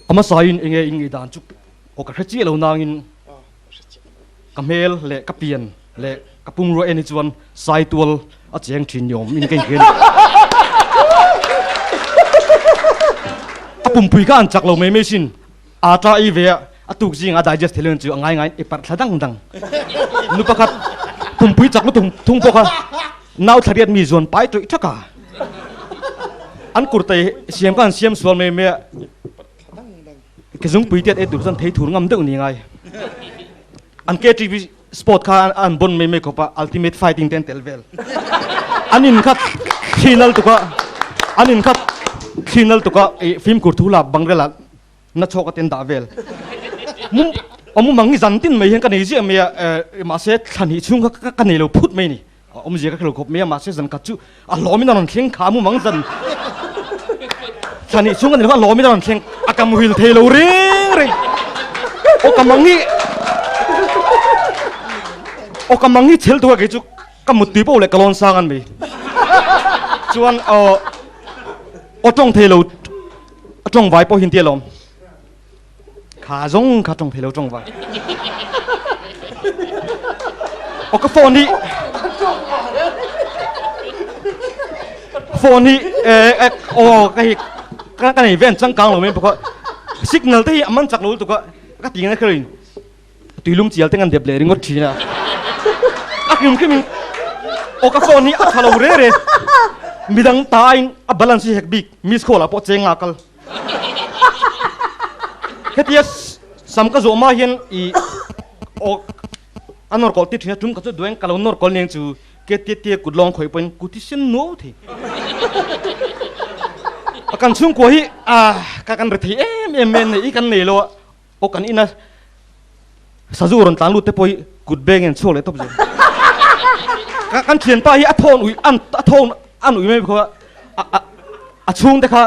A hmasain enge in ngeidan chu aw ka hre chiah lo nangin ka hmel leh ka pian leh ka pumrua en hi chuan saitual a cheng thin ni awm in ka inhria a ni. A pumpui kha an chak lo mai mai sin. Ata ei ve a, a tuk zingah a digest thei lo chu a ngai ngaiin i parh thla dang dang. Nu pakhat pumpui chak lutuk thung pawh kha nau thla riat mi zuan pai tawih thak a. An kurtai siam kha an siam sual mai mai a, kezungpui tiat ei tur chuan thei thur ngam deuh ni ngai. An KTV sport kha an bon mai mai khawp a, ultimate fighting te an tel vel. An in kha thli nal tuk a, an in kha thli nal tuk a, fimkhur thu la bangrel ah na chhawk a ten dah vel. Mum a mumang hi zan tin mai hian ka nei ziah mai a, mahse thla hnih chhung kha ka nei lo phut mai ni. A awmzia ka hrelo khawp mai a, mahse zan khat chu a hlawmin a rawn thleng kha a mumang zan thla hnih chhung ka nei lo kha a hlawmin a rawn thleng a ka muhil thei lo reng reng. Aw ka mang hi aw ka mang hi chhel tuk a kei chu ka muttui pawh leh ka lawn sang an mai. Chuan aw aw tawng thei lo a tawng vai pawh hi an ti alawm. Kha zawng kha tawng thei lo tawng vai. Aw ka phone hi phone hi eh aw ka hi ka ka nei ven changkang lo mai bawk a signal te hi a man chak lo lutuk a ka ti ngai kher in tuilum chial te ngan dep leh ringawt thin a a hrim hrim in aw ka phone hi a tha lo re re midang ta in a balance hi hek bik miss call ah pawh cheng nga kal. Hetia sam ka zawh hma hian i aw a nawr kawlh tir thin a, tum ka chu duain ka lo nawr kawlh nen chu ke tia tia kut lawng khawih pawhin kut hi sen nuau thei. Kan chhungkua hi ka kan ri thei em em mai a, neih hi kan nei lo a, aw kan ina sazu rawn tlan lut te pawh hi kut beng in chhuak leh tawp zel. Kan thianpa hi a thawn ui a thawn an ui mai bawk a, a chhungte kha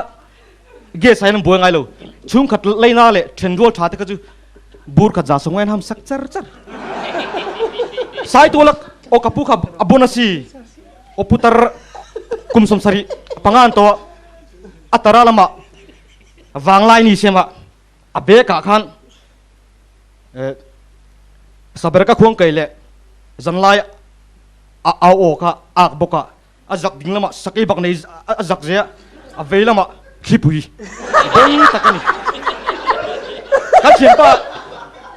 Gas ah hian an buai ngai lo. Chhungkhat leina leh thenrual tha te kha chu bur khat za sawng an ham sak char char. Saituala aw ka pu kha a bun a si. Aw putar kum 70 panga an tawh a, a tara lamah vanglai ni siam a, a bag ah khan saber ka khuang kai leh zanlai a au aw kha ak bawk a. A zak ding lamah sakei bak nei a zak zia a vei lamah thlipui beng tak a ni. Kan thianpa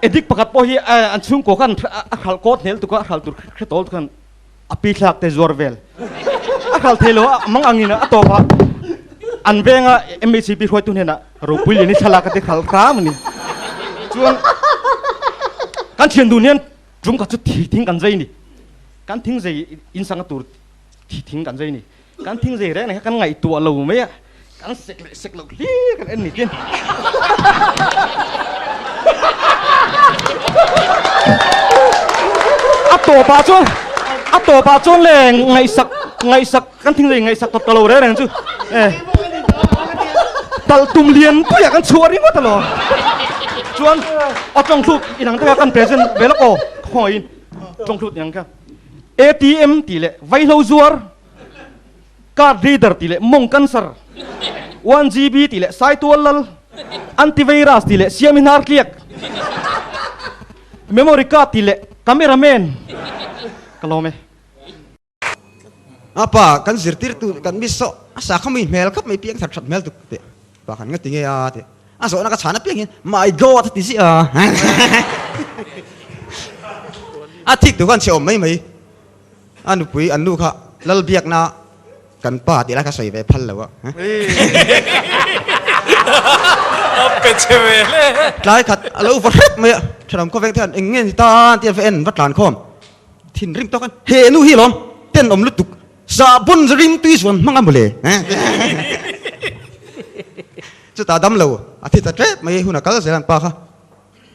Edik pakhat pawh hi an chhungkaw khan a hralh kawt hnel tuk a, a hralh tur hre tawl tuk khan a pi thlak te zuar vel. A hralh thei lo a, mang angin a tawp a, an venga MHCP hruaitu hnenah ropui lian hi thlalak a ti hralh hram a ni. Chuan kan thian dun hian Tum kha chu thi thing kan zai ni. Kan thing zai in sanga tur thi thing kan zai ni. Kan thing zai reng reng kha kan ngaihtuah lo mai a, kan sek leh sek lo hlir kan en ni tin. A tawpah chuan a tawpah chuan le ngaihsak ngaihsak kan thing zai ngaihsak tawp ta lo reng reng chu eh talh tum lian puiah kan chhuah ringawt alawm. Chuan a tawngthluk inang te kha kan present ve lawk aw khawngaih in tawngthluk inang kha ATM tih leh vaihlo zuar card reader tih leh mawng cancer 1GB tih leh saitual lal antivirus tih leh siami hnar tliak memory card tih leh cameraman ka lawm e. A pa kan zirtirtu kan mi saw a sa kha mui hmel khawp mai piang that that hmel tuk teh pa khan nga ti nge a tih a zawhna ka chhan apiang hian my god a ti ziah a a thik tu khan chhe awm mai mai a nupui an nu kha lal biakna kan pa tih lai kha sawi ve phal lo a tlai khat a lo va hrep mai a thenawm khawveng te hian eng nge ni ta tih an va en va tlan khawm. Thinrim tawk an he nu hi lawm tenawm lutuk sahbun rim tui zuan hmang a mawle chutah dam lo a thi ta tep mai hun a kal zel an pa kha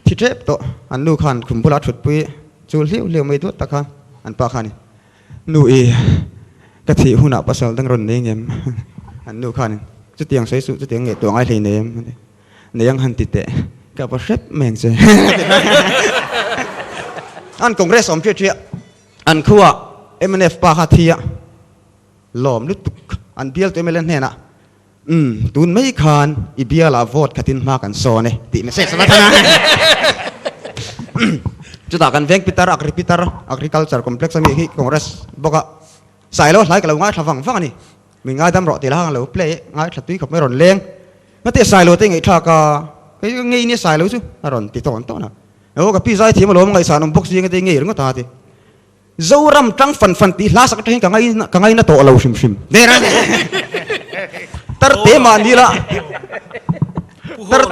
thi tep tawh an nu khan khum bulah thutpui chu hliau hliau mai duat tak kha an pa khan nu i ka thih hunah pasal dang rawn nei ngem an nu khan chutiang sawi suh chutiang ngaihtuah ngai hlei nei em Nei ang han ti teh ka va hrep mai ang che. An Congress awm hriat hriat an khuaa mnf pa kha thi a lawm lutuk an bialtu mla hnenah Umm, tun mai khan i bialah vote khatin hma kan sawn e tih message a va than a. Chutah kan veng pitar Agri pitar Agriculture Complex ami hi Congress bawk a Sailo hlai ka lo ngaithla vang vang a ni. Min ngaidam rawh tih la khan lo play ngaithla tui khawp mai rawn leng. Hmate Sailo te ngaihthlak a, kei ka ngei nia Sailo chu a rawn ti tawn tawn a. Aw ka pi zai thiam alawm ngaihsan awm bawk zinga te ngei ringawt a ti. Zoram tang fan fan tih hla sak atangin ka ngai ka ngaina tawh lo hrim hrim. Tar te mah ni la tar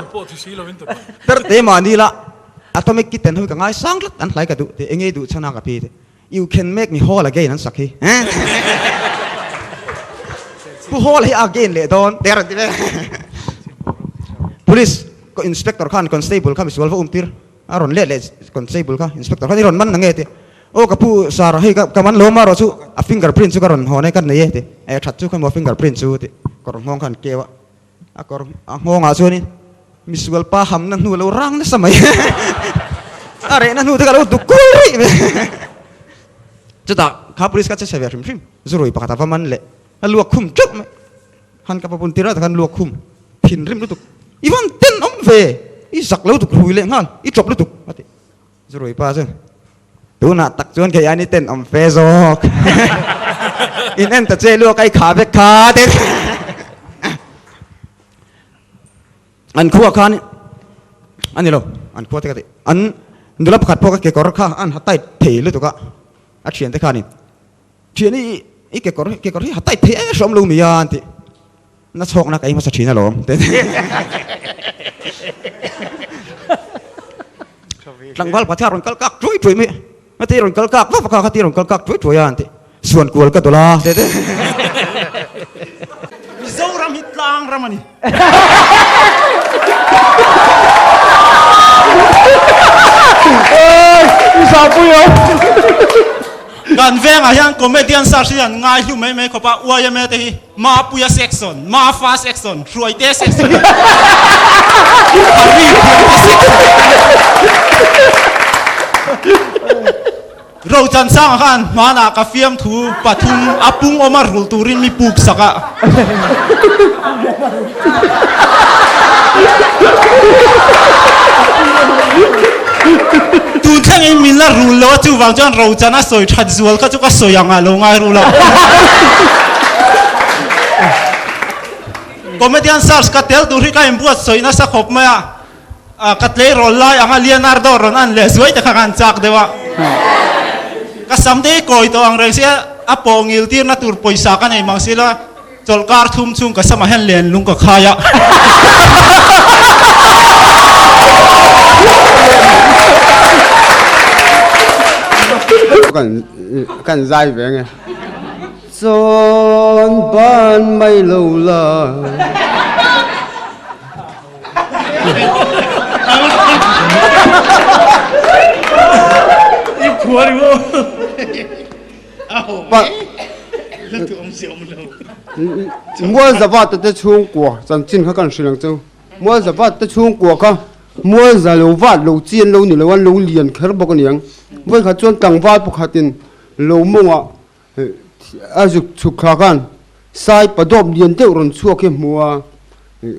tar te mah ni la Atomic Kitten ho hi ka ngai sang tlat an hlai ka duh tih enge duh chhan a ka pi te You can make me whole again an sak hi. Pu Hall hi again leh dawn te a rawn ti ve. Police inspector khan constable kha misual va um tir. A rawn let leh constable kha inspector khan i rawn man na nge ti. Aw ka pu sir hei ka man lo marawh chu a finger print chu ka rawn hawn e ka nei e ti. E that chu kha maw finger print chu ti kawr nghawng khan keu a. A kawr a nghawngah chuanin misual pa hamna hnu lo rang nasa mai. A rehna hnu te ka lo duk kul rih mai. Chutah kha police kha che chhe ve hrim hrim zurui pakhat a va man leh a luak khum teuh mai. Han ka papun tirah takhan luak khum thinrim lutuk i van ten awm ve i zak lo tuk hrui leh nghal i chawp lutuk a ti zurui pa chuan tunah tak chuan kei ai ni ten awm fe zawk in en ta che luak ai kha vek kha te an khua khan a ni lo an khua te ka ti an nula pakhat pawh ka kekawr kha an ha tight thei lutuk a a thian te khanin Thian i i kekawr kekawr hi ha tight thei e hrawm lo mi a an ti. Na chhawkna ka ei hmasa thin alawm te. Tlangval pathia rawn kal kak tuai tuai mai a. Heti rawn kal kak vak vak a, khati rawn kal kak tuai tuai a an ti. Suan kual ka dawlh a te te. Mizoram hi tlang ram a ni. Kan vengah hian comedian search hi an ngai hlu mai mai khawp a, YMA te hi Mapuia section, Mafa section, Hruaite section, Hari Thiamte section. Rochansanga khan hmanah ka fiamthu pathum a pung awm a rul turin mi puk sak a. Tun thlengin min la rul lo a, chuvang chuan Rochan a sawi that zual kha chu ka sawi ang ah lo ngai ru lo. Comedian search ka tel tur hi ka inbuatsawi nasa khawp mai a. Ka tleirawl lai anga Leonardo rawn an leh zuai te kha khan chak deuh a. Ka sam te hi kawi tawh ang reng sia a pawh ngil tirna tur pawisa ka nei mang sila chawlhkar thum chhung ka samah hian len lung ka khai a. Kan zai ve nge. Chawn ban mai lo la. Mualzavat te chhungkua chanchin kha kan hrilh ang chu. Mualzavat te chhungkua kha Mualza lo vat lo chian lo ni lo an lo lian kher bawk a niang. Vawikhat chuan tlangval pakhatin lo mawngah A zuk chhuk thla khan sai padawp lian deuh rawn chhuak hi a hmu a,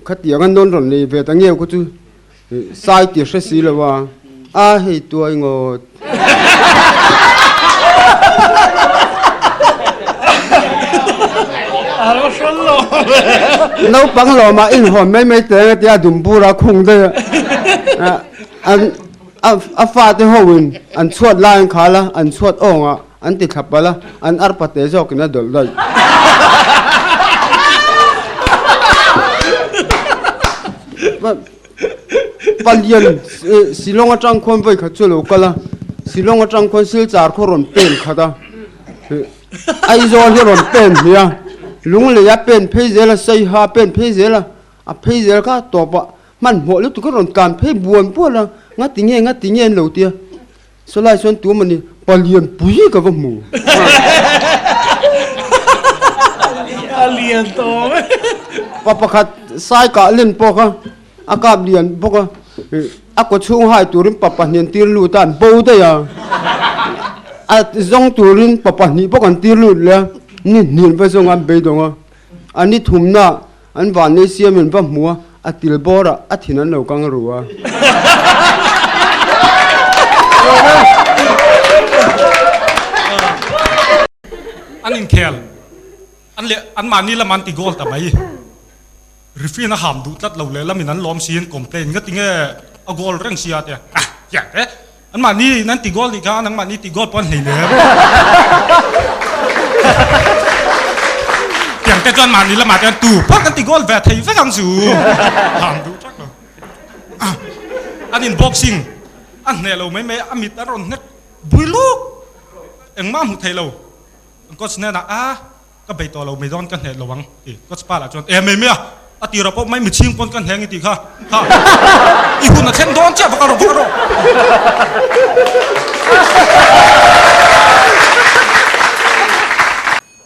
khatiang a nawn rawn nei ve ta ngeu kha chu sai ti hre si lo a, a hei tuai ngawt. Naupang lawmah inhawn mai mai teng a tia dumbura khung daih a, a fate hoin an chhuat lai an khal a, an chhuat awng a. An ti thla palh a, an arpa te zawkin a dawlh daih. Palian Shillong atang khuan vawi khat chu a lo kal a, Shillong atang khuan Silchar khaw rawn pen khat a, Aizawl hi rawn pen hnih a, Lunglei a pen phei zel a, Saiha a pen phei zel a, a phei zel kha tawp ah hmanhmawh lutuk a rawn tlan phei buan buan a, ngati nge ngati nge an lo ti a. Sawlai chuan tu mawni palian pui ka va hmu. A lian tawh mai. Pa pakhat sai kah len pawh kha a kap lian bawk a, a kaw chhung hai turin pa pahnih an tir lut a, an bo daih a. A zawng turin pa pahnih bawk an tir lut leh a, ni hnih va zawng an beidawng a, a ni thumna. An vannei siamin va hmu a, a til bawrah a thin an lo kang ru a. An inkhel an leh anmahni lam an ti goal ta mai. Referee a ham duh tlat lo leh lamin an lawm siin complain nga tinge a goal reng sia tia ah tia te anmahni in an ti goal nih kha nangmahni ti goal pawh an hlei lem tiang te chuan mahni lamah te chuan tu pawh kan ti goal ve thei vek ang chu ham duh tlat lo an in boxing a hneh lo mai mai a mit a rawn hnek bui luk engmah hmu thei lo coach hnenah a Ka bei tawh lo mai dawn ka hneh lo ang ti coach pa lah chuan e mai mai a a tirah pawh mai michhing pawn ka hneng i tih kha kha i hun a thleng dawn chiah va ka rawh va ka rawh.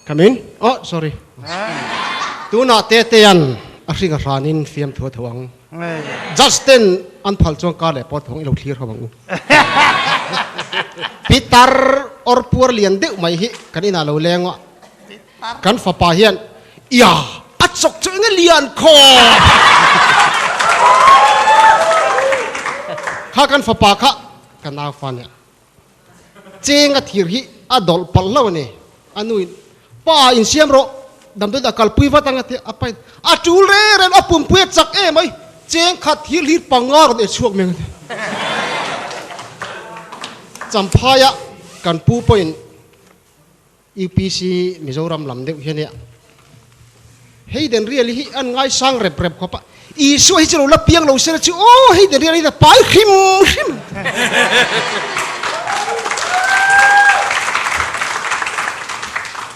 Come in oh sorry tunah Tetea'n a hring a hranin fiamthu a tho ang Justin an phal chuan kar leh pawh thawng i lo thlir ho ang u. Pitar awr puar lian deuh mai hi kan inah lo leng a, kan fapa hian ia a chawk chu eng a lian khawp. Kha kan fapa kha ka nau fa nia. Cheng a thir hi a dawlh palh hlauh a ni. A nuin, Pa, insiam rawh, damdawi dah kalpui vat ang a ti a. A pain, A tul reng reng, a pumpui a chak em mai, cheng khat thir hlir panga rawn ei chhuak mai ang a ti. Champhaia kan pu pawhin UPC Mizoram lam deuh hian nia Hayden Riali hi an ngaisang rep rep khawp a, Isua hi chu lo la piang lo sela chu aw Hayden Riali hi ta pai hrim hrim.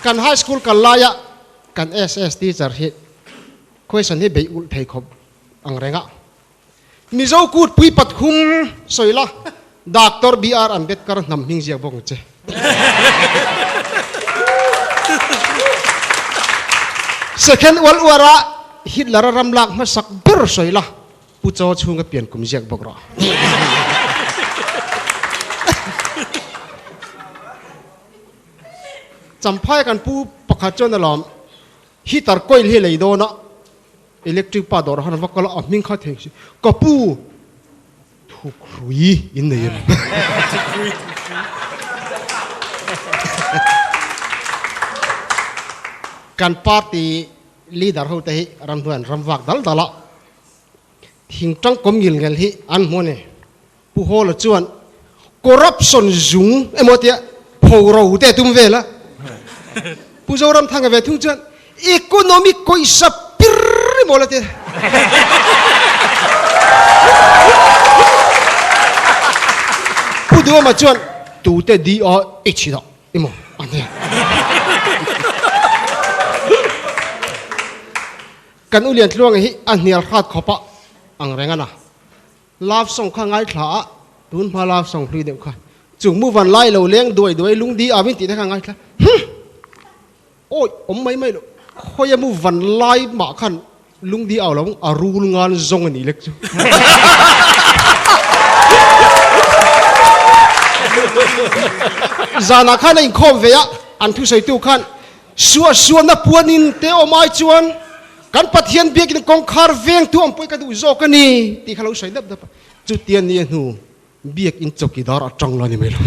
Kan high school kal laia kan SS teacher hi question hi beih ulh thei khawp ang reng a. Mizo kut pui pathum sawi la, Doctor BR Ambedkar hnam hming ziak bawk ang che. Second World War ah Hitler a ram lak hmasak ber sawi la, Pu Chaw chhunga pian kum ziak bawk rawh. Champhai kan pu pakhat chuan alawm heater coil hi lei dawn a, Electric pa dawrah khan a va kal a, a hming kha theng si, Ka pu, thukrui in nei em? Kan party leader ho te hi ramhnuai an ram vak dal dal a, thingtang kawm ngil ngel hi an hmu a ni. Pu Hawla chuan corruption zung emaw tia phoro te a tum vel a, Pu Zoramthanga ve thung chuan economic kawihsa pir emaw la tia. Pu Duhoma chuan tute DRH dah emaw a nia. Kan U Liantluanga hi a hnial hrat khawp a ang reng a na. Love song kha ngaithla a, tun hma love song hlui deuh kha chung mu van lai lo leng duai duai lungdi a min tih te kha ngaithla hum awi awm mai mai lo khawi a mu van lai mah khan lungdi au lo a rul ngan zawng a nih lek chu. Zanah khan a inkhawm ve a, an thusawitu khan suahsuahna puanin te awm ai chuan Kan Pathian biakin kawngkhar vengtu ang pawhin ka duh zawk a ni tih kha lo sawi dap dap a, chutia ni a hnu biakin chawkidar a tang la ni mai lo.